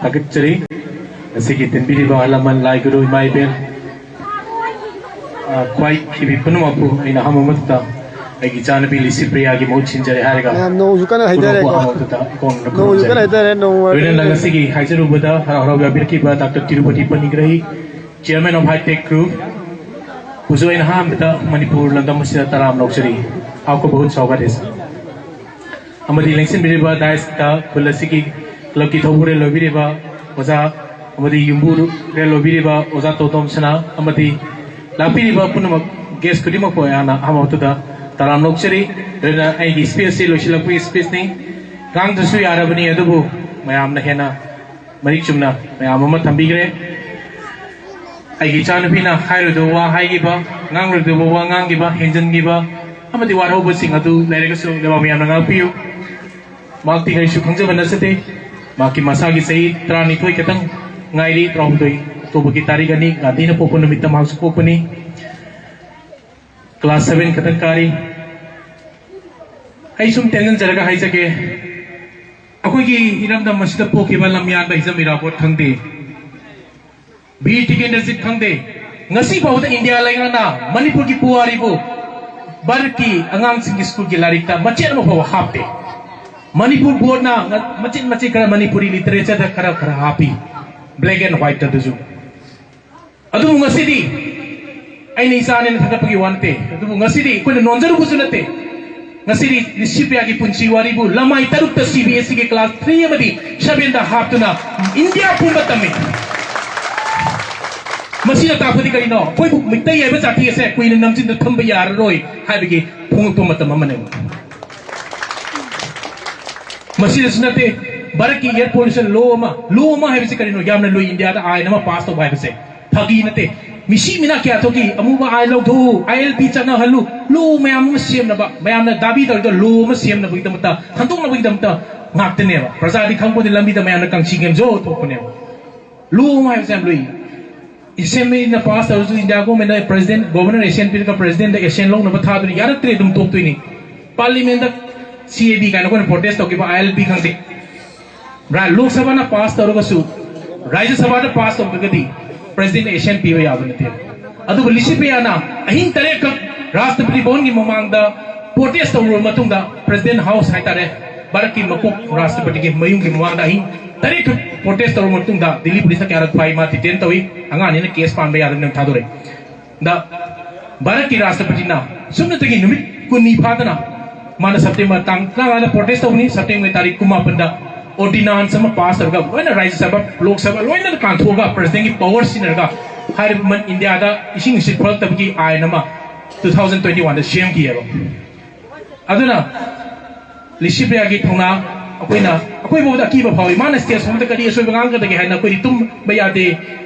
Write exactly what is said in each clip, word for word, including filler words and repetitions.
ꯊꯥꯒꯠꯆꯔꯤ꯫ ꯉꯁꯤꯒꯤ ꯇꯤꯟꯕꯤꯔꯤꯕ ꯑꯍꯜ ꯂꯃꯟ, ꯂꯥꯏ ꯒꯨꯔꯨ, ꯏꯃꯥ ꯏꯕꯦꯟ, ꯑ, ꯈ꯭ꯋꯥꯏ ꯊꯤꯕꯤ ꯄꯨꯝꯅꯃꯛꯄꯨ ꯑꯩꯅ ꯑꯍꯥꯟꯕ ꯃꯛꯇꯗ ꯑꯩꯒꯤ ꯏꯆꯥꯅꯨꯄꯤ ꯂꯤꯁꯤꯄ꯭ꯔꯤꯌꯥꯒꯤ ꯃꯍꯨꯠ ꯁꯤꯟꯖꯔꯦ ꯍꯥꯏꯔꯒ ꯅꯣꯡꯁꯨ ꯀꯟꯅ ꯍꯩꯊꯔꯦꯀꯣ꯫ ꯄꯨꯝꯅꯃꯛꯄꯨ ꯑꯍꯥꯟꯕ ꯃꯛꯇꯗ ꯏꯀꯣꯟ ꯅꯣꯡꯁꯨ ꯀꯟꯅ ꯍꯩꯊꯔꯦ, ꯅꯣꯡ ꯂꯣꯏꯅꯅ ꯉꯁꯤꯒꯤ ꯍꯥꯏꯖꯔꯨꯕꯗ ꯍꯔꯥꯎ ꯍꯔꯥꯎ ꯌꯥꯕꯤꯔꯛꯈꯤꯕ doctor Tirupati Panigrahi, Chairman of High Tech Group, ꯄꯨꯁꯨ ꯑꯩꯅ ꯑꯍꯥꯟꯕꯗ ꯃꯅꯤꯄꯨꯔ ꯂꯝꯗꯝ ꯑꯁꯤꯗ ꯇꯔꯥꯝꯅ ꯑꯣꯛꯆꯔꯤ꯫ आपको बहुत स्वागत है, sir꯫ ꯑꯃꯗꯤ ꯂꯦꯡꯁꯤꯟꯕꯤꯔꯤꯕ dais ꯇ ꯈꯨꯜ ꯑꯁꯤꯒꯤ club ꯀꯤ ꯊꯧꯕꯨꯔꯦꯜ ꯑꯣꯏꯕꯤꯔꯤꯕ ꯑꯣꯖꯥ ꯑꯃꯗꯤ ꯌꯨꯝꯕꯨꯔꯦꯜ ꯑꯣꯏꯕꯤꯔꯤꯕ ꯑꯣꯖꯥ ꯇꯣꯇꯣꯝ ꯁꯅꯥ ꯑꯃꯗꯤ ꯂꯥꯛꯄꯤꯔꯤꯕ ꯄꯨꯝꯅꯃꯛ, guest ꯈꯨꯗꯤꯡꯃꯛꯄꯨ ꯑꯩꯍꯥꯛꯅ ꯑꯍꯥꯟꯕ ꯃꯛꯇꯗ ꯇꯔꯥꯝꯅ ꯑꯣꯛꯆꯔꯤ꯫ ꯑꯗꯨꯅ ꯑꯩꯒꯤ speech ꯁꯤ ꯂꯣꯏꯁꯤꯜꯂꯛꯄꯒꯤ speech ꯅꯤ꯫ ꯉꯥꯡꯗ꯭ꯔꯁꯨ ꯌꯥꯔꯕꯅꯤ, ꯑꯗꯨꯕꯨ ꯃꯌꯥꯝꯅ ꯍꯦꯟꯅ ꯃꯔꯤꯛ ꯆꯨꯝꯅ ꯃꯌꯥꯝ ꯑꯃ ꯊꯝꯕꯤꯈ꯭ꯔꯦ꯫ ꯑꯩꯒꯤ ꯏꯆꯥꯅꯨꯄꯤꯅ ꯍꯥꯏꯔꯣꯏꯗꯕ ꯋꯥ ꯍꯥꯏꯈꯤꯕ, ꯉꯥꯡꯂꯣꯏꯗꯕ ꯋꯥ ꯉꯥꯡꯈꯤꯕ, ꯍꯦꯟꯖꯟꯈꯤꯕ ꯑꯃꯗꯤ ꯋꯥꯔꯧꯕꯁꯤꯡ ꯑꯗꯨ ꯂꯩꯔꯒꯁꯨ ꯂꯩꯕꯥꯛ ꯃꯌꯥꯝꯅ ꯉꯥꯛꯄꯤꯌꯨ꯫ ꯃꯍꯥꯛꯇꯤ ꯀꯔꯤꯁꯨ ꯈꯪꯖꯕ ꯅꯠꯆꯗꯦ꯫ ꯃꯍꯥꯛꯀꯤ ꯃꯁꯥꯒꯤ ꯆꯍꯤ ꯇꯔꯥꯅꯤꯊꯣꯏ ꯈꯛꯇꯪ ꯉꯥꯏꯔꯤ, ꯇꯔꯥꯍꯨꯝꯗꯣꯏ, ꯑꯣꯛꯇꯣꯕꯔꯒꯤ ꯇꯥꯔꯤꯛ ꯑꯅꯤ, ꯒꯥꯟꯙꯤꯅ ꯄꯣꯛꯄ ꯅꯨꯃꯤꯠꯇ ꯃꯍꯥꯛꯁꯨ ꯄꯣꯛꯄꯅꯤ꯫ Class seven ꯈꯛꯇꯪ ꯀꯥꯔꯤ꯫ ꯑꯩ ꯁꯨꯝ ꯇꯦꯟꯖꯟꯖꯔꯒ ꯍꯥꯏꯖꯒꯦ, ꯑꯩꯈꯣꯏꯒꯤ ꯏꯔꯝꯗꯝ ꯑꯁꯤꯗ ꯄꯣꯛꯈꯤꯕ ꯂꯝꯌꯥꯟꯕ ꯍꯤꯖꯝ ꯏꯔꯥꯕꯣꯠ ꯈꯪꯗꯦ, ꯕꯤꯔ ꯇꯤꯀꯦꯟꯗ꯭ꯔꯖꯤꯠ ꯈꯪꯗꯦ, ꯉꯁꯤ ꯐꯥꯎꯕꯗ ꯏꯟꯗꯤꯌꯥ ꯂꯩꯉꯥꯛꯅ ꯃꯅꯤꯄꯨꯔꯒꯤ ꯄꯨꯋꯥꯔꯤꯕꯨ ꯚꯥꯔꯠꯀꯤ ꯑꯉꯥꯡꯁꯤꯡꯒꯤ ꯁ꯭ꯀꯨꯜꯒꯤ ꯂꯥꯏꯔꯤꯛꯇ ꯃꯆꯦꯠ ꯑꯃ ꯐꯥꯎꯕ ꯍꯥꯞꯇꯦ꯫ ꯃꯅꯤꯄꯨꯔ ꯕꯣꯔꯗꯅ ꯉ-, ꯃꯆꯤꯠ ꯃꯆꯤꯠ ꯈꯔ ꯃꯅꯤꯄꯨꯔꯤ literature ꯗ ꯈꯔ ꯈꯔ ꯍꯥꯞꯄꯤ, black and white ꯇ ꯑꯗꯨꯁꯨ꯫ ꯑꯗꯨꯕꯨ ꯉꯁꯤꯗꯤ ꯑꯩꯅ ꯏꯆꯥꯅꯦꯅ ꯊꯥꯒꯠꯄꯒꯤ ꯋꯥ ꯅꯠꯇꯦ, ꯑꯗꯨꯕꯨ ꯉꯁꯤꯗꯤ ꯑꯩꯈꯣꯏꯅ ꯅꯣꯟꯖꯔꯨꯕꯁꯨ ꯅꯠꯇꯦ꯫ ꯉꯁꯤꯗꯤ ꯂꯤꯁꯤꯄ꯭ꯔꯤꯌꯥꯒꯤ ꯄꯨꯟꯁꯤ ꯋꯥꯔꯤꯕꯨ ꯂꯃꯥꯏ ꯇꯔꯨꯛꯇ ꯁꯤ ꯕꯤ ꯑꯦꯁ ꯏꯒꯤ class three ꯑꯃꯗꯤ seven ꯗ ꯍꯥꯞꯇꯨꯅ ꯏꯟꯗꯤꯌꯥ ꯄꯨꯝꯕ ꯇꯝꯃꯤ꯫ ꯃꯁꯤꯅ ꯇꯥꯛꯄꯗꯤ ꯀꯔꯤꯅꯣ? ꯑꯩꯈꯣꯏꯕꯨ ꯃꯤꯇꯩ ꯍꯥꯏꯕ ꯖꯥꯇꯤ ꯑꯁꯦ ꯀꯨꯏꯅ ꯅꯝꯖꯤꯟꯗ ꯊꯝꯕ ꯌꯥꯔꯔꯣꯏ ꯍꯥꯏꯕꯒꯤ ꯐꯣꯡꯗꯣꯛꯄ ꯃꯇꯝ ꯑꯃꯅꯦꯕ꯫ ꯃꯁꯤꯗꯁꯨ ꯅꯠꯇꯦ, ꯚꯥꯔꯠꯀꯤ air pollution law ꯑꯃ, law ꯑꯃ ꯍꯥꯏꯕꯁꯤ ꯀꯔꯤꯅꯣ? ꯌꯥꯝꯅ ꯂꯨꯏ, ꯏꯟꯗꯤꯌꯥꯗ ꯑꯥꯏꯟ ꯑꯃ pass ꯇꯧꯕ ꯍꯥꯏꯕꯁꯦ꯫ ꯐꯥꯒꯤ ꯅꯠꯇꯦ꯫ ꯃꯤꯁꯤ ꯃꯤꯅꯥ ꯀꯌꯥ ꯊꯣꯛꯈꯤ, ꯑꯃꯨꯕ ꯑꯥꯏꯟ ꯂꯧꯊꯣꯛꯎ, ꯑꯥꯏ ꯑꯦꯜ ꯄꯤ ꯆꯠꯅꯍꯜꯂꯨ, law ꯃꯌꯥꯝ ꯑꯃ ꯁꯦꯝꯅꯕ, ꯃꯌꯥꯝꯅ ꯗꯥꯕꯤ ꯇꯧꯔꯤꯗꯣ law ꯑꯃ ꯁꯦꯝꯅꯕꯒꯤꯗꯃꯛꯇ, ꯍꯟꯗꯣꯛꯅꯕꯒꯤꯗꯃꯛꯇ ꯉꯥꯛꯇꯅꯦꯕ꯫ ꯄ꯭ꯔꯖꯥꯗꯤ ꯈꯪꯄꯣꯟꯇꯦ, ꯂꯝꯕꯤꯗ ꯃꯌꯥꯝꯅ ꯀꯪꯁꯤ ꯉꯦꯝꯖꯧ ꯊꯣꯛꯄꯅꯦꯕ꯫ Law ꯑꯃ ꯍꯥꯏꯕꯁꯦ ꯌꯥꯝ ꯂꯨꯏ꯫ Assembly ꯅ pass ꯇꯧꯔꯁꯨ, ꯏꯟꯗꯤꯌꯥ government ꯅ president, governor assent ꯄꯤꯔꯒ president ꯗ assent ꯂꯧꯅꯕ ꯊꯥꯗꯣꯏꯅꯤ, ꯌꯥꯔꯛꯇ꯭ꯔꯦ ꯑꯗꯨꯝ ꯇꯣꯛꯇꯣꯏꯅꯤ꯫ Parliament the C A D ꯀꯥꯏꯅ ꯑꯩꯈꯣꯏꯅ protest ꯇꯧꯈꯤꯕ, ꯑꯥꯏ ꯑꯦꯜ ꯄꯤ ꯈꯪꯗꯦ, ꯂꯣꯛ ꯁꯚꯥꯅ ꯄꯥꯁ ꯇꯧꯔꯒꯁꯨ ꯔꯥꯖ꯭ꯌ ꯁꯚꯥꯗ ꯄꯥꯁ ꯇꯧꯗ꯭ꯔꯒꯗꯤ ꯄ꯭ꯔꯁꯤꯗꯦꯟ ꯑꯦꯁꯦꯟ ꯄꯤꯕ ꯌꯥꯕ ꯅꯠꯇꯦ꯫ ꯑꯗꯨꯕꯨ ꯂꯤꯁꯤꯄ꯭ꯔꯤꯌꯥꯅ ꯑꯍꯤꯡ ꯇꯔꯦꯠꯈꯛ ꯔꯥꯁꯇ꯭ꯔꯄꯇꯤ ꯚꯕꯟꯒꯤ ꯃꯃꯥꯡꯗ ꯄ꯭ꯔꯣꯇꯦꯁ ꯇꯧꯔꯕ ꯃꯇꯨꯡꯗ, ꯄ꯭ꯔꯁꯤꯗꯦꯟ ꯍꯥꯎꯁ ꯍꯥꯏꯇꯥꯔꯦ, ꯚꯥꯔꯠꯀꯤ ꯃꯀꯣꯛ ꯔꯥꯁꯇ꯭ꯔꯄꯇꯤꯒꯤ ꯃꯌꯨꯝꯒꯤ ꯃꯃꯥꯡꯗ ꯑꯍꯤꯡ ꯇꯔꯦꯠꯈꯛ ꯄ꯭ꯔꯣꯇꯦꯁ ꯇꯧꯔꯕ ꯃꯇꯨꯡꯗ ꯗꯤꯜꯂꯤ ꯄꯨꯂꯤꯁꯅ ꯀꯌꯥꯔꯛ ꯐꯥꯏ, ꯃꯥ ꯗꯤꯇꯦꯟ ꯇꯧꯏ, ꯑꯉꯥꯡꯅꯤꯅ ꯀꯦꯁ ꯄꯥꯟꯕ ꯌꯥꯗꯅ ꯊꯥꯗꯣꯔꯛꯏ꯫ ꯗ ꯚꯥꯔꯠꯀꯤ ꯔꯥꯁꯇ꯭ꯔꯄꯇꯤꯅ ꯁꯨꯞꯅꯇꯒꯤ ꯅꯨꯃꯤꯠ ꯀꯨꯟꯅꯤ ꯐꯥꯗꯅ, ꯃꯥꯅ ꯁꯦꯞꯇꯦꯝꯕꯔ ꯇꯥꯡ ꯇꯔꯥꯃꯉꯥꯗ ꯄ꯭ꯔꯣꯇꯦꯁ ꯇꯧꯕꯅꯤ, ꯁꯦꯞꯇꯦꯝꯕꯔ ꯇꯥꯔꯤꯛ ꯀꯨꯟꯃꯥꯄꯟꯗ ꯑꯣꯔꯗꯤꯅꯥꯟꯁ ꯑꯃ ꯄꯥꯁ ꯇꯧꯔꯒ ꯂꯣꯏꯅ ꯔꯥꯖ꯭ꯌ ꯁꯚꯥ, ꯂꯣꯛ ꯁꯚꯥ ꯂꯣꯏꯅ ꯀꯥꯟꯊꯣꯛꯑꯒ ꯄ꯭ꯔꯁꯤꯗꯦꯟꯒꯤ ꯄꯋꯥꯔ ꯁꯤꯖꯤꯟꯅꯔꯒ ꯍꯥꯏꯔꯤꯕ ꯃꯟ-, ꯏꯟꯗꯤꯌꯥꯗ ꯏꯁꯤꯡ ꯅꯨꯡꯁꯤꯠ ꯐꯨꯔꯛꯇꯕꯒꯤ ꯑꯥꯏꯟ ꯑꯃ ꯇꯨ ꯊꯥꯎꯖꯟ ꯇ꯭ꯋꯦꯟꯇꯤ ꯋꯥꯟꯗ ꯁꯦꯝꯈꯤꯑꯕ꯫ ꯑꯗꯨꯅ ꯂꯤꯁꯤꯄ꯭ꯔꯤꯌꯥꯒꯤ ꯊꯧꯅꯥ ꯑꯩꯈꯣꯏꯅ, ꯑꯩꯈꯣꯏ ꯐꯥꯎꯕꯗ ꯑꯀꯤꯕ ꯐꯥꯎꯏ꯫ ꯃꯥꯅ ꯁ꯭ꯇꯦꯖ ꯐꯥꯎꯕꯗ ꯀꯔꯤ ꯑꯁꯣꯏꯕ ꯉꯥꯡꯒꯗꯒꯦ ꯍꯥꯏꯅ ꯑꯩꯈꯣꯏꯗꯤ ꯇꯨꯝꯕ ꯌꯥꯗꯦ,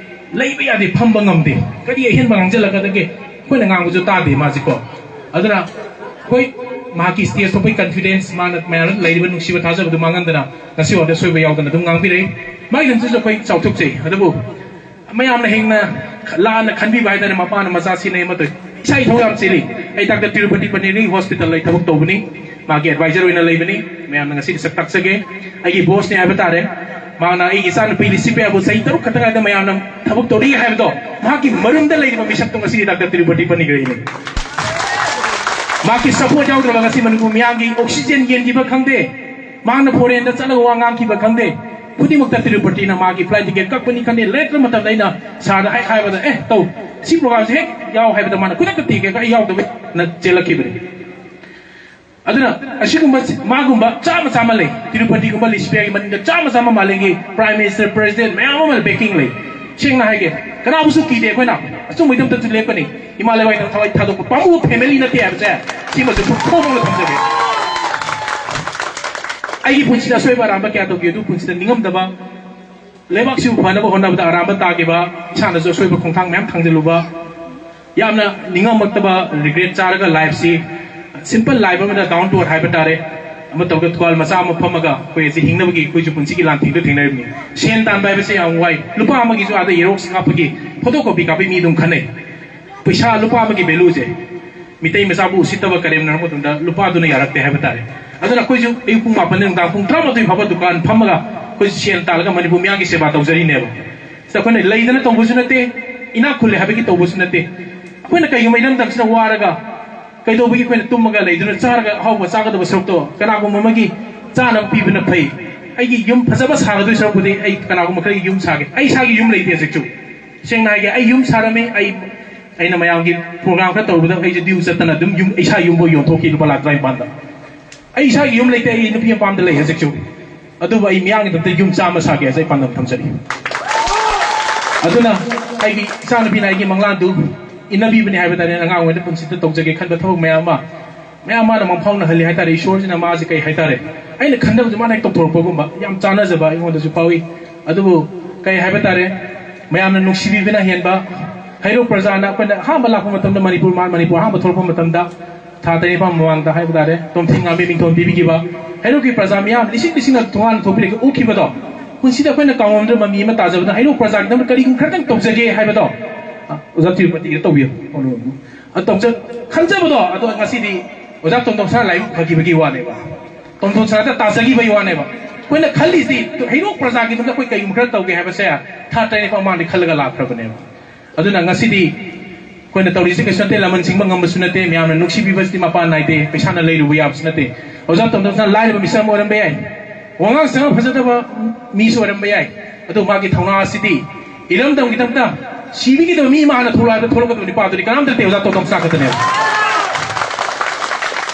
ꯂꯩꯕ ꯌꯥꯗꯦ, ꯐꯝꯕ ꯉꯝꯗꯦ꯫ ꯀꯔꯤ ꯑꯍꯦꯟꯕ ꯉꯥꯡꯁꯤꯜꯂꯛꯀꯗꯒꯦ? ꯑꯩꯈꯣꯏꯅ ꯉꯥꯡꯕꯁꯨ ꯇꯥꯗꯦ ꯃꯥꯁꯤꯀꯣ꯫ ꯑꯗꯨꯅ ꯑꯩꯈꯣꯏ ꯃꯍꯥꯛꯀꯤ ꯁ꯭ꯇꯦꯖ ꯊꯣꯛꯄꯒꯤ ꯀꯟꯐꯤꯗꯦꯟꯁ, ꯃꯥꯅ ꯃꯌꯥꯝꯗ ꯂꯩꯔꯤꯕ ꯅꯨꯡꯁꯤꯕ ꯊꯥꯖꯕꯗꯨ ꯃꯥꯡꯍꯟꯗꯅ ꯉꯁꯤ ꯐꯥꯎꯗ ꯑꯁꯣꯏꯕ ꯌꯥꯎꯗꯅ ꯑꯗꯨꯝ ꯉꯥꯡꯕꯤꯔꯛꯏ꯫ ꯃꯥꯒꯤꯗꯃꯛꯇꯁꯨ ꯑꯩꯈꯣꯏ ꯆꯥꯎꯊꯣꯛꯆꯩ꯫ ꯑꯗꯨꯕꯨ ꯃꯌꯥꯝꯅ ꯍꯦꯟꯅ ꯂꯥꯟꯅ ꯈꯟꯕꯤꯕ ꯍꯥꯏꯇꯥꯔꯦ, ꯃꯄꯥꯅ ꯃꯆꯥ ꯁꯤꯟꯅꯩ ꯑꯃ ꯇꯧꯏ꯫ ꯏꯁꯥ ꯏꯊꯧ ꯌꯥꯝ ꯆꯤꯜꯂꯤ꯫ ꯑꯩ ꯗꯥꯛꯇꯔ ꯇꯤꯔꯨꯄꯇꯤ ꯄꯅꯤꯔꯒꯤ ꯍꯣꯁꯄꯤꯇꯥꯜ ꯑꯩ ꯊꯕꯛ ꯇꯧꯕꯅꯤ, ꯃꯥꯒꯤ ꯑꯦꯗꯚꯥꯏꯖꯔ ꯑꯣꯏꯅ ꯂꯩꯕꯅꯤ꯫ ꯃꯌꯥꯝꯅ ꯉꯁꯤꯗꯤ ꯁꯛ ꯇꯥꯛꯆꯒꯦ꯫ ꯑꯩꯒꯤ ꯕꯣꯁꯅꯤ ꯍꯥꯏꯕ ꯇꯥꯔꯦ꯫ ꯃꯥꯅ ꯑꯩꯒꯤ ꯏꯆꯥꯅꯨꯄꯤ ꯂꯤꯁꯤꯄ꯭ꯔꯤꯌꯥꯕꯨ ꯆꯍꯤ ꯇꯔꯨꯛ ꯈꯛꯇ ꯉꯥꯏꯗ ꯃꯌꯥꯝꯅ ꯊꯕꯛ ꯇꯧꯔꯤ ꯍꯥꯏꯕꯗꯣ, ꯃꯍꯥꯛꯀꯤ ꯃꯔꯨꯝꯗ ꯂꯩꯔꯤꯕ ꯃꯤꯁꯛꯇꯣ ꯉꯁꯤꯗꯤ ꯗꯥꯛꯇꯔ ꯇꯤꯔꯨꯄꯇꯤ ꯄꯅꯤꯒ꯭ꯔꯍꯤꯅꯤ꯫ ꯃꯍꯥꯛꯀꯤ ꯁꯄꯣꯔꯠ ꯌꯥꯎꯗ꯭ꯔꯕ ꯉꯁꯤ ꯃꯅꯤꯄꯨꯔ ꯃꯤꯌꯥꯝꯒꯤ ꯑꯣꯛꯁꯤꯖꯦꯟ ꯌꯦꯟꯈꯤꯕ ꯈꯪꯗꯦ, ꯃꯍꯥꯛꯅ ꯐꯣꯔꯦꯟꯗ ꯆꯠꯂꯒ ꯋꯥ ꯉꯥꯡꯈꯤꯕ ꯈꯪꯗꯦ꯫ ꯈꯨꯗꯤꯡꯃꯛꯇ ꯇꯤꯔꯨꯄꯇꯤꯅ ꯃꯥꯒꯤ ꯐ꯭ꯂꯥꯏꯠ ꯇꯤꯀꯦꯠ ꯀꯛꯄꯅꯤ ꯈꯪꯗꯦ, ꯂꯩꯔꯛꯇ꯭ꯔ ꯃꯇꯝꯗ ꯑꯩꯅ ꯁꯥꯔꯗ ꯍꯦꯛ ꯍꯥꯏꯕꯗ, "ꯑꯦ, ꯇꯧ, ꯁꯤ ꯄ꯭ꯔꯣꯒ꯭ꯔꯥꯝꯁꯦ ꯍꯦꯛ ꯌꯥꯎ" ꯍꯥꯏꯕꯗ ꯃꯥꯅ ꯈꯨꯗꯛꯇ ꯇꯤꯀꯦꯠ ꯀꯛꯑ ꯌꯥꯎꯗꯕꯅ ꯆꯦꯜꯂꯛꯈꯤꯕꯅꯤ꯫ ꯑꯗꯨꯅ ꯑꯁꯤꯒꯨꯝꯕ ꯃꯥꯒꯨꯝꯕ ꯆꯥꯝꯃ ꯆꯥꯝꯃ ꯂꯩ꯫ ꯇꯤꯔꯨꯄꯇꯤꯒꯨꯝꯕ ꯂꯤꯁꯤꯄ꯭ꯔꯤꯌꯥꯒꯤ ꯃꯅꯤꯡꯗ ꯆꯥꯝꯃ ꯆꯥꯝꯃ ꯃꯥꯂꯦꯝꯒꯤ ꯄ꯭ꯔꯥꯏꯝ ꯃꯤꯅꯤꯁꯇꯔ, ꯄ꯭ꯔꯦꯁꯤꯗꯦꯟꯠ ꯃꯌꯥꯝ ꯑꯃ ꯕꯦꯀꯤꯡ ꯂꯩ꯫ ꯁꯦꯡꯅ ꯍꯥꯏꯒꯦ, ꯀꯅꯥꯕꯨꯁꯨ ꯀꯤꯗꯦ ꯑꯩꯈꯣꯏꯅ꯫ ꯑꯆꯨꯝꯕꯒꯤꯗꯃꯛꯇꯁꯨ ꯂꯦꯞꯀꯅꯤ꯫ ꯏꯃꯥ ꯂꯩꯕꯥꯛꯀꯤ ꯊꯋꯥꯏ ꯊꯥꯗꯣꯛꯄ ꯄꯥꯝꯃꯨꯕ ꯐꯦꯃꯤꯂꯤ ꯅꯠꯇꯦ ꯍꯥꯏꯕꯁꯦ ꯁꯤꯃꯁꯨ ꯐꯣꯡꯗꯣꯛꯅ ꯊꯝꯖꯒꯦ꯫ ꯑꯩꯒꯤ ꯄꯨꯟꯁꯤꯗ ꯑꯁꯣꯏꯕ ꯑꯔꯥꯟꯕ ꯀꯌꯥ ꯇꯧꯈꯤ, ꯑꯗꯨ ꯄꯨꯟꯁꯤꯗ ꯅꯤꯡꯉꯝꯗꯕ, ꯂꯩꯕꯥꯛꯁꯤꯕꯨ ꯐꯅꯕ ꯍꯣꯠꯅꯕꯗ ꯑꯔꯥꯟꯕ ꯇꯥꯈꯤꯕ, ꯏꯁꯥꯅꯁꯨ ꯑꯁꯣꯏꯕ ꯈꯣꯡꯊꯥꯡ ꯃꯌꯥꯝ ꯊꯥꯡꯖꯤꯜꯂꯨꯕ, ꯌꯥꯝꯅ ꯅꯤꯡꯉꯝꯃꯛꯇꯕ, ꯔꯤꯒ꯭ꯔꯦꯠ ꯆꯥꯔꯒ ꯂꯥꯏꯐꯁꯤ ꯁꯤꯝꯄꯜ ꯂꯥꯏꯐ ꯑꯃꯗ ꯗꯥꯎꯟ ꯇꯨ ꯑꯔꯊ ꯍꯥꯏꯕ ꯇꯥꯔꯦ, ꯑꯃ ꯇꯧꯔꯒ ꯗꯨꯀꯥꯟ ꯃꯆꯥ ꯑꯃ ꯐꯝꯃꯒ ꯑꯩꯈꯣꯏ ꯑꯁꯤ ꯍꯤꯡꯅꯕꯒꯤ ꯑꯩꯈꯣꯏꯁꯨ ꯄꯨꯟꯁꯤꯒꯤ ꯂꯥꯟꯊꯦꯡꯗꯣ ꯊꯦꯡꯅꯔꯤꯕꯅꯤ꯫ ꯁꯦꯟ ꯇꯥꯟꯕ ꯍꯥꯏꯕꯁꯤ ꯌꯥꯝ ꯋꯥꯏ꯫ ꯂꯨꯄꯥ ꯑꯃꯒꯤꯁꯨ ꯑꯥꯗ ꯌꯦꯔꯣꯛꯁ ꯀꯥꯞꯄꯒꯤ ꯐꯣꯇꯣ ꯀꯣꯄꯤ ꯀꯥꯞꯄꯤ ꯃꯤ ꯑꯗꯨꯝ ꯈꯟꯅꯩ꯫ ꯄꯩꯁꯥ ꯂꯨꯄꯥ ꯑꯃꯒꯤ ꯚꯦꯂꯨꯁꯦ ꯃꯤꯇꯩ ꯃꯆꯥꯕꯨ ꯎꯁꯤꯠꯇꯕ ꯀꯔꯦꯝꯅꯔꯛꯄ ꯃꯇꯝꯗ ꯂꯨꯄꯥꯗꯨꯅ ꯌꯥꯔꯛꯇꯦ ꯍꯥꯏꯕ ꯇꯥꯔꯦ꯫ ꯑꯗꯨꯅ ꯑꯩꯈꯣꯏꯁꯨ ꯑꯌꯨꯛ ꯄꯨꯡ ꯃꯥꯄꯟꯗ ꯅꯨꯡꯗꯥꯡ ꯄꯨꯡ ꯇꯔꯥꯃꯥꯊꯣꯏ ꯐꯥꯎꯕ ꯗꯨꯀꯥꯟ ꯐꯝꯃꯒ ꯑꯩꯈꯣꯏ ꯁꯦꯜ ꯇꯥꯜꯂꯒ ꯃꯅꯤꯄꯨꯔ ꯃꯤꯌꯥꯝꯒꯤ ꯁꯦꯕꯥ ꯇꯧꯖꯔꯤꯅꯦꯕ꯫ ꯁꯤꯗ ꯑꯩꯈꯣꯏꯅ ꯂꯩꯗꯅ ꯇꯧꯕꯁꯨ ꯅꯠꯇꯦ, ꯏꯅꯥꯛ ꯈꯨꯜꯂꯦ ꯍꯥꯏꯕꯒꯤ ꯇꯧꯕꯁꯨ ꯅꯠꯇꯦ꯫ ꯑꯩꯈꯣꯏꯅ ꯀꯩꯒꯨꯝꯕ ꯏꯔꯝꯗꯝꯁꯤꯅ ꯋꯥꯔꯒ ꯀꯩꯗꯧꯕꯒꯤ ꯑꯩꯈꯣꯏꯅ ꯇꯨꯝꯃꯒ ꯂꯩꯗꯨꯅ ꯆꯥꯔꯒ ꯑꯍꯥꯎꯕ ꯆꯥꯒꯗꯕ ꯁꯔꯨꯛꯇꯣ ꯀꯅꯥꯒꯨꯝꯕ ꯑꯃꯒꯤ ꯆꯥꯅꯕ ꯄꯤꯕꯅ ꯐꯩ꯫ ꯑꯩꯒꯤ ꯌꯨꯝ ꯐꯖꯕ ꯁꯥꯒꯗꯣꯏ ꯁꯔꯨꯛꯄꯨꯗꯤ ꯑꯩ ꯀꯅꯥꯒꯨꯝꯕ ꯈꯔꯒꯤ ꯌꯨꯝ ꯁꯥꯒꯦ꯫ ꯑꯩ ꯏꯁꯥꯒꯤ ꯌꯨꯝ ꯂꯩꯇꯦ ꯍꯧꯖꯤꯛꯁꯨ꯫ ꯁꯦꯡꯅ ꯍꯥꯏꯒꯦ, ꯑꯩ ꯌꯨꯝ ꯁꯥꯔꯝꯃꯤ꯫ ꯑꯩ, ꯑꯩꯅ ꯃꯌꯥꯝꯒꯤ ꯄ꯭ꯔꯣꯒ꯭ꯔꯥꯝ ꯈꯔ ꯇꯧꯕꯗ ꯑꯩꯁꯦ ꯗ꯭ꯌꯨ ꯆꯠꯇꯅ ꯑꯗꯨꯝ ꯌꯨꯝ, ꯏꯁꯥ ꯌꯨꯝꯐꯥꯎ ꯌꯣꯟꯊꯣꯛꯈꯤ ꯂꯨꯄꯥ ꯂꯥꯈ ꯇꯔꯥꯅꯤꯄꯥꯟꯗ꯫ ꯑꯩ ꯏꯁꯥꯒꯤ ꯌꯨꯝ ꯂꯩꯇꯦ, ꯑꯩ ꯅꯨꯄꯤ ꯑꯃ ꯄꯥꯝꯗ ꯂꯩ ꯍꯧꯖꯤꯛꯁꯨ꯫ ꯑꯗꯨꯕꯨ ꯑꯩ ꯃꯤꯌꯥꯝꯒꯤꯗꯃꯛꯇ ꯌꯨꯝ ꯆꯥꯝꯃ ꯁꯥꯒꯦ ꯍꯥꯏꯁꯦ ꯑꯩ ꯄꯥꯟꯗꯝ ꯊꯝꯖꯔꯤ꯫ ꯑꯗꯨꯅ ꯑꯩꯒꯤ ꯏꯆꯥꯅꯨꯄꯤꯅ ꯑꯩꯒꯤ ꯃꯪꯂꯥꯟꯗꯨ ꯏꯟꯅꯕꯤꯕꯅꯤ ꯍꯥꯏꯕ ꯇꯥꯔꯦ꯫ ꯑꯉꯥꯡ ꯑꯣꯏꯔꯤꯉꯩꯗ ꯄꯨꯟꯁꯤꯗ ꯇꯧꯖꯒꯦ ꯈꯟꯕ ꯊꯕꯛ ꯃꯌꯥꯝ ꯑꯃ, ꯃꯌꯥꯝ ꯃꯥꯅ ꯃꯪꯐꯥꯎꯅꯍꯜꯂꯤ ꯍꯥꯏꯇꯥꯔꯦ꯫ ꯏꯁꯣꯔꯁꯤꯅ ꯃꯥꯁꯦ ꯀꯩ ꯍꯥꯏꯇꯥꯔꯦ, ꯑꯩꯅ ꯈꯟꯗꯕꯁꯦ ꯃꯥꯅ ꯍꯦꯛ ꯇꯧꯊꯣꯔꯛꯄꯒꯨꯝꯕ ꯌꯥꯝ ꯆꯥꯟꯅꯖꯕ ꯑꯩꯉꯣꯟꯗꯁꯨ ꯐꯥꯎꯏ꯫ ꯑꯗꯨꯕꯨ ꯀꯩ ꯍꯥꯏꯕ ꯇꯥꯔꯦ, ꯃꯌꯥꯝꯅ ꯅꯨꯡꯁꯤꯕꯤꯕꯅ ꯍꯦꯟꯕ, ꯍꯩꯔꯣꯛ ꯄ꯭ꯔꯖꯥꯅ ꯑꯩꯈꯣꯏꯅ ꯑꯍꯥꯟꯕ ꯂꯥꯛꯄ ꯃꯇꯝꯗ ꯃꯅꯤꯄꯨꯔ, ꯃꯥ-, ꯃꯅꯤꯄꯨꯔ ꯑꯍꯥꯟꯕ ꯊꯣꯛꯂꯛꯄ ꯃꯇꯝꯗ ꯊꯥ ꯇꯔꯦꯠ ꯅꯤꯄꯥꯜ ꯃꯃꯥꯡꯗ ꯍꯥꯏꯕ ꯇꯥꯔꯦ, ꯇꯣꯝꯊꯤꯟ ꯉꯥꯝꯕꯤ ꯃꯤꯡꯊꯣꯟ ꯄꯤꯕꯤꯈꯤꯕ, ꯍꯩꯔꯣꯛꯀꯤ ꯄ꯭ꯔꯖꯥ ꯃꯤꯌꯥꯝ ꯂꯤꯁꯤꯡ ꯂꯤꯁꯤꯡꯅ ꯊꯣꯡꯒꯥꯟ ꯊꯣꯛꯄꯤꯔꯒ ꯎꯠꯈꯤꯕꯗꯣ, ꯄꯨꯟꯁꯤꯗ ꯑꯩꯈꯣꯏꯅ ꯀꯥꯎꯉꯝꯗ꯭ꯔꯕ ꯃꯃꯤ ꯑꯃ ꯇꯥꯖꯕꯗ ꯍꯩꯔꯣꯛ ꯄ꯭ꯔꯖꯥꯒꯤꯗꯃꯛ ꯀꯔꯤꯒꯨꯝꯕ ꯈꯔꯇꯪ ꯇꯧꯖꯒꯦ ꯍꯥꯏꯕꯗꯣ, ꯑ, ꯑꯣꯖꯥ ꯇꯤꯔꯨꯄꯇꯤꯒꯤꯗ ꯇꯧꯕꯤꯌꯨ꯫ ꯑ, ꯇꯧꯖ-, ꯈꯟꯖꯕꯗꯣ ꯑꯗꯣ ꯉꯁꯤꯗꯤ ꯑꯣꯖꯥ ꯇꯣꯟꯗꯣꯟ ꯁꯅꯥ ꯂꯥꯏꯕꯛ ꯐꯈꯤꯕꯒꯤ ꯋꯥꯅꯦꯕ꯫ ꯇꯣꯟꯗꯣꯟ ꯁꯅꯥꯗ ꯇꯥꯖꯈꯤꯕꯒꯤ ꯋꯥꯅꯦꯕ꯫ ꯑꯩꯈꯣꯏꯅ ꯈꯜꯂꯤꯁꯤ ꯍꯩꯔꯣꯛ ꯄ꯭ꯔꯖꯥꯒꯤꯗꯃꯛꯇ ꯑꯩꯈꯣꯏ ꯀꯩꯒꯨꯝꯕ ꯈꯔ ꯇꯧꯒꯦ ꯍꯥꯏꯕꯁꯦ ꯊꯥ ꯇꯔꯦꯠ ꯅꯤꯄꯥꯜ ꯃꯃꯥꯡꯗ ꯈꯜꯂꯒ ꯂꯥꯛꯈ꯭ꯔꯕꯅꯦꯕ꯫ ꯑꯗꯨꯅ ꯉꯁꯤꯗꯤ ꯑꯩꯈꯣꯏꯅ ꯇꯧꯔꯤꯁꯦ ꯀꯩꯁꯨ ꯅꯠꯇꯦ, ꯂꯃꯟ ꯁꯤꯡꯕ ꯉꯝꯕꯁꯨ ꯅꯠꯇꯦ, ꯃꯌꯥꯝꯅ ꯅꯨꯡꯁꯤꯕꯤꯕꯁꯤꯗꯤ ꯃꯄꯥꯟ ꯅꯥꯏꯗꯦ, ꯄꯩꯁꯥꯅ ꯂꯩꯔꯨꯕ ꯌꯥꯕꯁꯨ ꯅꯠꯇꯦ꯫ ꯑꯣꯖꯥ ꯇꯣꯟꯗꯣꯟ ꯁꯅꯥ ꯂꯥꯏꯔꯕ ꯃꯤꯁꯛ ꯑꯃ ꯑꯣꯏꯔꯝꯕ ꯌꯥꯏ, ꯋꯥꯉꯥꯡ ꯁꯉꯥꯡ ꯐꯖꯗꯕ ꯃꯤꯁꯨ ꯑꯣꯏꯔꯝꯕ ꯌꯥꯏ, ꯑꯗꯨ ꯃꯥꯒꯤ ꯊꯧꯅꯥ ꯑꯁꯤꯗꯤ ꯏꯔꯝꯗꯝꯒꯤꯗꯃꯛꯇ ꯁꯤꯕꯒꯤꯗꯃꯛ ꯃꯤ ꯃꯥꯅ ꯊꯣꯛꯂꯛꯑꯒ ꯊꯣꯛꯂꯛꯀꯗꯕ ꯅꯨꯄꯥꯗꯨꯗꯤ ꯀꯅꯥꯝꯇ ꯅꯠꯇꯦ, ꯑꯣꯖꯥ ꯇꯣꯟꯗꯣꯟ ꯁꯅꯥ ꯈꯛꯇꯅꯦꯕ꯫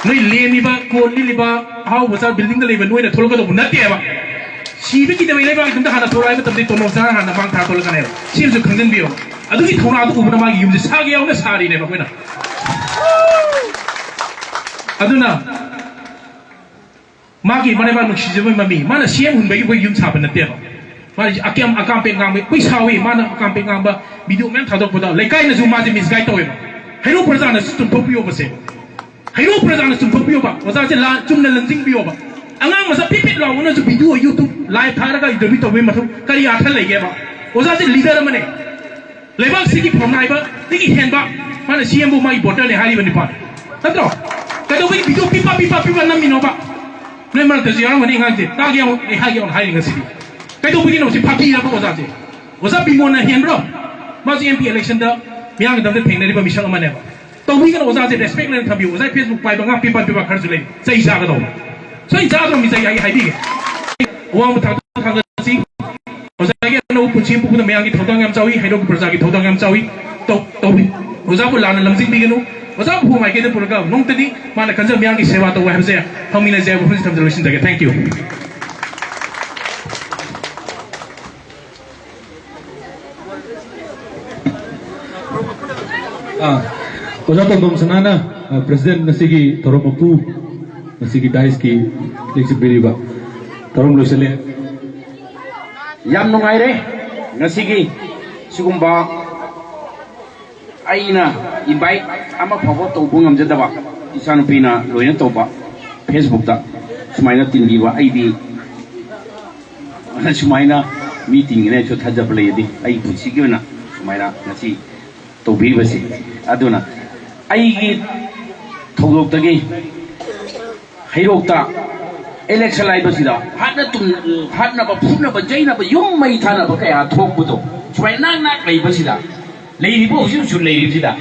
ꯅꯣꯏ ꯂꯦꯝꯃꯤꯕ, ꯀꯣꯟ ꯂꯤꯜꯂꯤꯕ, ꯑꯍꯥꯎꯕ ꯆꯥ building ꯗ ꯂꯩꯕ ꯅꯣꯏꯅ ꯊꯣꯛꯂꯛꯀꯗꯧꯕ ꯅꯠꯇꯦꯕ꯫ ꯁꯤꯕꯒꯤꯗꯃꯛ ꯂꯩꯕꯥꯛꯀꯤ ꯇꯨꯡꯗ ꯍꯥꯟꯅ ꯊꯣꯛꯂꯛꯑ ꯃꯇꯝꯗ ꯇꯣꯂꯣꯞ ꯆꯥꯔ ꯍꯥꯟꯅ ꯃꯥꯡ ꯊꯥꯔ ꯊꯣꯛꯂꯛꯀꯅꯦꯕ꯫ ꯁꯤ ꯑꯃꯁꯨ ꯈꯪꯖꯤꯟꯕꯤꯌꯣ꯫ ꯑꯗꯨꯒꯤ ꯊꯧꯅꯥꯗꯨ ꯎꯕꯗ ꯃꯥꯒꯤ ꯌꯨꯝꯁꯦ ꯁꯥꯒꯦ ꯌꯥꯎꯅ ꯁꯥꯔꯤꯅꯦꯕ ꯑꯩꯈꯣꯏꯅ꯫ ꯑꯗꯨꯅ ꯃꯥꯒꯤ ꯃꯔꯩꯕꯥꯛ ꯅꯨꯡꯁꯤꯖꯕꯒꯤ ꯃꯃꯤ, ꯃꯥꯅ ꯁꯤ ꯑꯦꯝ ꯍꯨꯟꯕꯒꯤ ꯑꯩꯈꯣꯏ ꯌꯨꯝ ꯁꯥꯕ ꯅꯠꯇꯦꯕ꯫ ꯃꯥꯅ ꯑꯀꯦꯝ ꯑꯀꯥꯝꯄꯦꯠ ꯉꯥꯡꯕ, ꯑꯩꯈꯣꯏ ꯁꯥꯎꯏ꯫ ꯃꯥꯅ ꯑꯀꯥꯝꯄꯦꯠ ꯉꯥꯡꯕ video ꯃꯌꯥꯝ ꯊꯥꯗꯣꯛꯄꯗ ꯂꯩꯀꯥꯏꯅꯁꯨ ꯃꯥꯁꯦ misguide ꯇꯧꯋꯦꯕ꯫ ꯍꯩꯔꯣꯛ ꯄ꯭ꯔꯖꯥꯅꯁꯨ ꯆꯨꯝꯊꯣꯛꯄꯤꯌꯣꯕꯁꯦ꯫ ꯍꯩꯔꯣꯛ ꯄ꯭ꯔꯖꯥꯅ ꯆꯨꯝꯊꯣꯛꯄꯤꯌꯣꯕ, ꯑꯣꯖꯥꯁꯦ ꯂꯥꯟ-, ꯆꯨꯝꯅ ꯂꯝꯖꯤꯡꯕꯤꯌꯣꯕ꯫ ꯑꯉꯥꯡ ꯃꯆꯥ ꯄꯤꯠ ꯄꯤꯠ ꯂꯥꯎꯕꯅꯁꯨ video, YouTube live ꯊꯥꯔꯒ interview ꯇꯧꯕꯒꯤ ꯃꯊꯧ ꯀꯔꯤ ꯑꯥꯔꯊ ꯂꯩꯒꯦꯕ? ꯑꯣꯖꯥꯁꯦ leader ꯑꯃꯅꯦ꯫ ꯂꯩꯕꯥꯛꯁꯤꯒꯤ ꯐꯝꯅꯥꯏꯕꯗꯒꯤ ꯍꯦꯟꯕ ꯃꯥꯅ ꯁꯤ ꯑꯦꯝꯕꯨ ꯃꯥꯒꯤ voter ꯅꯦ ꯍꯥꯏꯔꯤꯕ ꯅꯤꯄꯥꯅꯤ꯫ ꯅꯠꯇ꯭ꯔꯣ? ꯀꯩꯗꯧꯕꯒꯤ video ꯄꯤꯄ, ꯄꯤꯄ, ꯄꯤꯄ ꯅꯝꯃꯤꯅꯣꯕ? ꯅꯣꯏ ꯃꯔꯛꯇꯁꯨ ꯌꯥꯎꯔꯝꯒꯅꯤ ꯑꯉꯥꯡꯁꯦ꯫ ꯇꯥꯒꯦ ꯌꯦꯡꯉꯣ, ꯑꯩ ꯍꯥꯏꯒꯦ ꯌꯦꯡꯉꯣ ꯍꯥꯏꯔꯤ ꯉꯁꯤꯗꯤ꯫ ꯀꯩꯗꯧꯕꯒꯤꯅꯣ ꯁꯤ ꯐꯥꯒꯤ ꯍꯥꯏꯕ ꯑꯣꯖꯥꯁꯦ? ꯑꯣꯖꯥ ꯕꯤꯃꯣꯟꯅ ꯍꯦꯟꯕ꯭ꯔꯣ? ꯃꯥꯁꯦ M P election ꯗ ꯃꯤꯌꯥꯝꯒꯤꯗꯃꯛꯇ ꯊꯦꯡꯅꯔꯤꯕ ꯃꯤꯁꯛ ꯑꯃꯅꯦꯕ꯫ ꯇꯧꯕꯤꯒꯅꯨ ꯑꯣꯖꯥꯁꯦ, respect ꯂꯩꯅ ꯊꯝꯕꯤꯌꯨ꯫ ꯑꯣꯖꯥ Facebook ꯄꯥꯏꯕ ꯉꯥꯛꯄꯤ ꯄꯥꯟꯕꯤꯕ ꯈꯔꯁꯨ ꯂꯩ, ꯆꯩ ꯆꯥꯒꯗꯧꯕ꯫ ꯁꯣꯏ ꯆꯥꯗ꯭ꯔꯣ ꯃꯤꯆꯩ? ꯑꯩ ꯍꯥꯏꯕꯤꯒꯦ, ꯑꯋꯥꯡꯕ ꯊꯥꯛꯇ ꯊꯥꯡꯒꯠꯁꯤ꯫ ꯑꯣꯖꯥꯒꯤ ꯑꯅꯧꯕ ꯄꯨꯟꯁꯤ ꯄꯨꯕꯗ ꯃꯌꯥꯝꯒꯤ ꯊꯧꯗꯥꯡ ꯌꯥꯝ ꯆꯥꯎꯏ, ꯍꯩꯔꯣꯛꯀꯤ ꯄ꯭ꯔꯖꯥꯒꯤ ꯊꯧꯗꯥꯡ ꯌꯥꯝ ꯆꯥꯎꯏ꯫ ꯇꯧ-, ꯇꯧꯕꯤ-, ꯑꯣꯖꯥꯕꯨ ꯂꯥꯟꯅ ꯂꯝꯖꯤꯡꯕꯤꯒꯅꯨ꯫ ꯑꯣꯖꯥꯕꯨ ꯐꯨ ꯃꯥꯏꯀꯩꯗ ꯄꯨꯔꯒ ꯅꯣꯡꯃꯇꯗꯤ ꯃꯥꯅ ꯈꯟꯖꯕ ꯃꯌꯥꯝꯒꯤ ꯁꯦꯕꯥ ꯇꯧꯕ ꯍꯥꯏꯕꯁꯦ ꯐꯪꯃꯤꯟꯅꯁꯦ ꯍꯥꯏꯕ ꯋꯥꯐꯝꯁꯤ ꯊꯝꯖꯔꯒ ꯂꯣꯏꯁꯤꯟꯖꯒꯦ꯫ Thank you꯫ ꯑꯥ, ꯑꯣꯖꯥ ꯇꯣꯟꯗꯣꯝ ꯁꯅꯥꯅ, ꯑ, president ꯉꯁꯤꯒꯤ ꯊꯧꯔꯝ ꯃꯄꯨ, ꯉꯁꯤꯒꯤ dais ꯀꯤ ꯂꯦꯡꯁꯤꯟꯕꯤꯔꯤꯕ ꯊꯧꯔꯝ ꯂꯣꯏꯁꯤꯜꯂꯦ꯫ ꯌꯥꯝ ꯅꯨꯡꯉꯥꯏꯔꯦ ꯉꯁꯤꯒꯤ ꯁꯤꯒꯨꯝꯕ ꯑꯩꯅ invite ꯑꯃ ꯐꯥꯎꯕ ꯇꯧꯕ ꯉꯝꯖꯗꯕ, ꯏꯆꯥꯅꯨꯄꯤꯅ ꯂꯣꯏꯅ ꯇꯧꯕ, Facebook ꯇ ꯁꯨꯃꯥꯏꯅ ꯇꯤꯟꯕꯤꯕ꯫ ꯑꯩꯗꯤ ꯁꯨꯃꯥꯏꯅ ꯃꯤ ꯇꯤꯟꯒꯅꯤ ꯍꯥꯏꯁꯨ ꯊꯥꯖꯕ ꯂꯩ, ꯑꯗꯨꯗꯤ ꯑꯩ ꯄꯨꯟꯁꯤꯒꯤ ꯑꯣꯏꯅ ꯁꯨꯃꯥꯏꯅ ꯉꯁꯤ ꯇꯧꯕꯤꯔꯤꯕꯁꯤ꯫ ꯑꯗꯨꯅ ꯑꯩꯒꯤ ꯊꯧꯗꯣꯛꯇꯒꯤ ꯍꯩꯔꯣꯛꯇ election ꯍꯥꯏꯕꯁꯤꯗ ꯍꯥꯠꯅ ꯇꯨꯝ-, ꯍꯥꯠꯅꯕ, ꯐꯨꯅꯕ, ꯆꯩꯅꯕ, ꯌꯨꯝ ꯃꯩ ꯊꯥꯅꯕ ꯀꯌꯥ ꯊꯣꯛꯄꯗꯣ, ꯁꯨꯃꯥꯏꯅ ꯅꯥꯛ ꯅꯥꯛ ꯂꯩꯕꯁꯤꯗ, ꯂꯩꯔꯤꯕ, ꯍꯧꯖꯤꯛ ꯍꯧꯖꯤꯛ ꯂꯩꯔꯤꯕꯁꯤꯗ,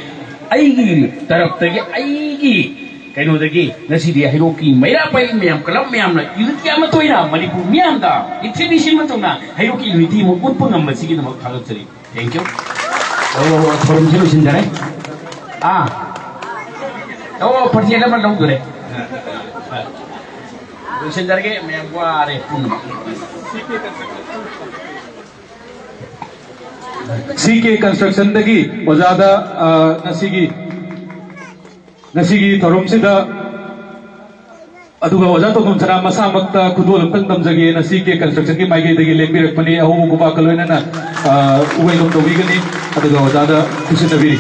ꯑꯩꯒꯤ ꯇꯔꯞꯇꯒꯤ, ꯑꯩꯒꯤ ꯀꯩꯅꯣꯗꯒꯤ ꯉꯁꯤꯗꯤ ꯍꯩꯔꯣꯛꯀꯤ ꯃꯩꯔꯥ ꯄꯥꯏꯕꯤ ꯃꯌꯥꯝ, club ꯃꯌꯥꯝꯅ unity ꯑꯃꯠꯇ ꯑꯣꯏꯅ ꯃꯅꯤꯄꯨꯔ ꯃꯤꯌꯥꯝꯗ ꯏꯊꯤꯜ ꯄꯤꯁꯤꯟꯕ ꯃꯇꯝꯗ ꯍꯩꯔꯣꯛꯀꯤ unity ꯑꯃ ꯎꯠꯄ ꯉꯝꯕꯁꯤꯒꯤꯗꯃꯛ ꯊꯥꯒꯠꯆꯔꯤ꯫ Thank you꯫ ꯑꯣ, ꯊꯧꯔꯝꯁꯤ ꯂꯣꯏꯁꯤꯟꯖꯔꯦ꯫ ꯑꯥ꯫ ꯑꯣ, ꯄꯔꯆꯦꯟ ꯑꯃ ꯂꯧꯗꯣꯔꯦ꯫ ꯂꯣꯏꯁꯤꯟꯖꯔꯒꯦ, ꯃꯌꯥꯝ ꯋꯥꯔꯦ ꯄꯨꯝꯅꯃꯛ꯫ C K Construction ꯗꯒꯤ ꯑꯣꯖꯥꯗ, ꯑ, ꯉꯁꯤꯒꯤ, ꯉꯁꯤꯒꯤ ꯊꯧꯔꯝꯁꯤꯗ, ꯑꯗꯨꯒ ꯑꯣꯖꯥ ꯇꯣꯟꯗꯣꯟ ꯁꯅꯥ ꯃꯁꯥꯃꯛꯇ ꯈꯨꯗꯣꯜ ꯑꯝꯇꯪ ꯇꯝꯖꯒꯦꯅ C K Construction ꯒꯤ ꯃꯥꯏꯀꯩꯗꯒꯤ ꯂꯦꯡꯕꯤꯔꯛꯄꯅꯤ꯫ ꯑꯍꯧꯕ ꯈꯨꯕꯥꯛꯀ ꯂꯣꯏꯅꯅ, ꯑ, welcome ꯇꯧꯕꯤꯒꯅꯤ꯫ ꯑꯗꯨꯒ ꯑꯣꯖꯥꯗ ꯈꯨꯠꯁꯤꯟꯅꯕꯤꯔꯤ꯫